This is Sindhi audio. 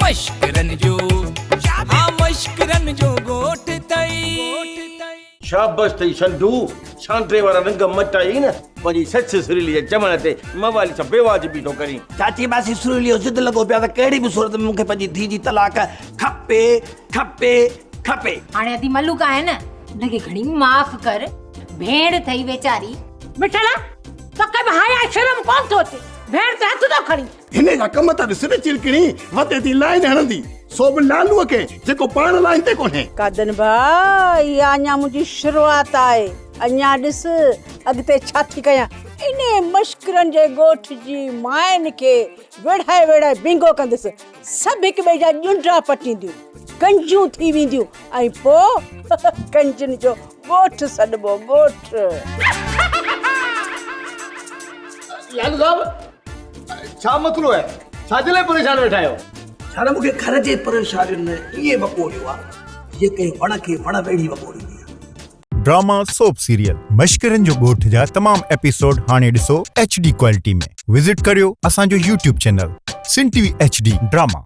مشڪرن جو ها مشڪرن جو ڳوٺ ٿئي. شابس ٿئي سنڌو، سانڊي وارا رنگ مٽائي نه پنهنجي سس سريلي جي چوڻ تي موالي سان بيواجبي ٿو ڪرين. چاچي ماسي سريلي جو ضد لڳو پيو آهي ته ڪهڙي به صورت ۾ مون کي پنهنجي ڌيء جي طلاق کپي کپي کپي. هاڻي ادي ملوڪ آهي نه ان کي گهڻي معاف ڪر ڀيڻ ٿئي ويچاري. مٺل توکي به حياء شرم ڪونه ٿو اچي ڀيڻ تي هٿ ٿو کڻين. هن جا ڪم ته ڏس نه چرڪڻي وتي ٿي لائين هڻندي سو به لالوء کي جيڪو پاڻ لائين تي ڪونهي. قادن ڀاء اها اڃا منهنجي شروعات آهي اڃا ڏس اڳتي ڇا ٿي ڪيان انهي مشڪرن جي ڳوٺ جي ماين کي ويڙهائي ويڙهائي بنگو ڪندس سڀ هڪ ٻئي جا ڄنڊا پٽينديون ڪنجون ٿي وينديون ۽ پوء ڪنجن جو ڳوٺ سڏبو ڳوٺ. لالو صاحب ڇا مسئلو آهي ڇا جي لاء پريشان ويٺا آهيو؟ ڇا نه مون کي گهر جي پريشانين ائين وڪوڙيو آهي جيئن ڪنهن وڻ کي وڻ ويڙهي وڪوڙيندي آهي. ڊراما سوپ سيريل مشڪرن جو ڳوٺ جا تمام ايپيسوڊ هاڻي ڏسو ايڇ ڊي ڪوالٽي ۾ وزٽ ڪريو اسان جو YouTube channel Sindh T V H D drama.